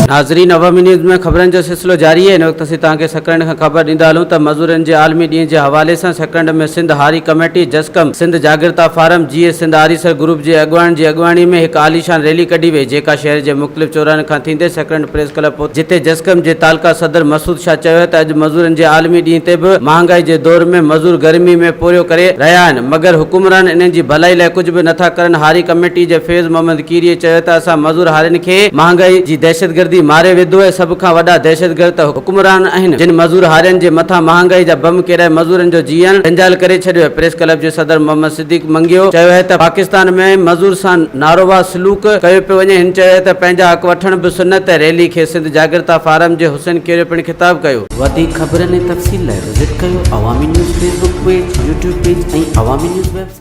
ناظرين عوامي نيوز ۾ خبرن جو سلسلو جاري آهي هن وقت اسين توهان کي سڪرنڊ کان خبر ڏيندا هلون ته مزورن جي عالمي ڏينهن جي حوالي سان سڪرنڊ ۾ سنڌ هاري ڪميٽي جسقم سنڌ جاڳرتا فارم جيئي سنڌ آريسر گروپ جي اڳواڻن جي اڳواڻي ۾ هڪ عاليشان ريلي ڪڍي وئي جيڪا شهر جي مختلف چوراهن کان ٿيندي سڪرنڊ پريس ڪلب پهتي جتي جسقم جي تعلقه صدر مسعود شاهه چيو ته اڄ مزورن جي عالمي ڏينهن تي به مهانگائي جي دور ۾ مزور گرمي ۾ پورهيو ڪري رهيا آهن مگر حڪمران انهن جي ڀلائي لاء ڪجهه به نٿا ڪرن هاري ڪميٽي جي فيض محمد ڪيريي چيو ته اسان مزور هارين کي مهانگائي جي دهشتگردي ماري وڌو ۽ سڀ کان وڏا دهشتگرد ته حڪمران آهن جن مزور هارين جي مٿان مهانگائي جا بم ڪيرائي مزورن جو جيئڻ جنجال ڪري ڇڏيو آهي. پريس ڪلب جي صدر محمد صديق منگيو چيو آهي ته پاڪستان ۾ مزور سان ناروا سلوڪ ڪيو پيو وڃي هن چيو آهي ته پنهنجا حق وٺڻ به سنت آهي ريلي کي سنڌ جاڳرتا فارم جي حسين ڪيريو پڻ خطاب ڪيو. وڌيڪ خبرن ۽ تفصيل لاء وزٽ ڪيو Awami news Facebook page, YouTube page ۽ Awami news website.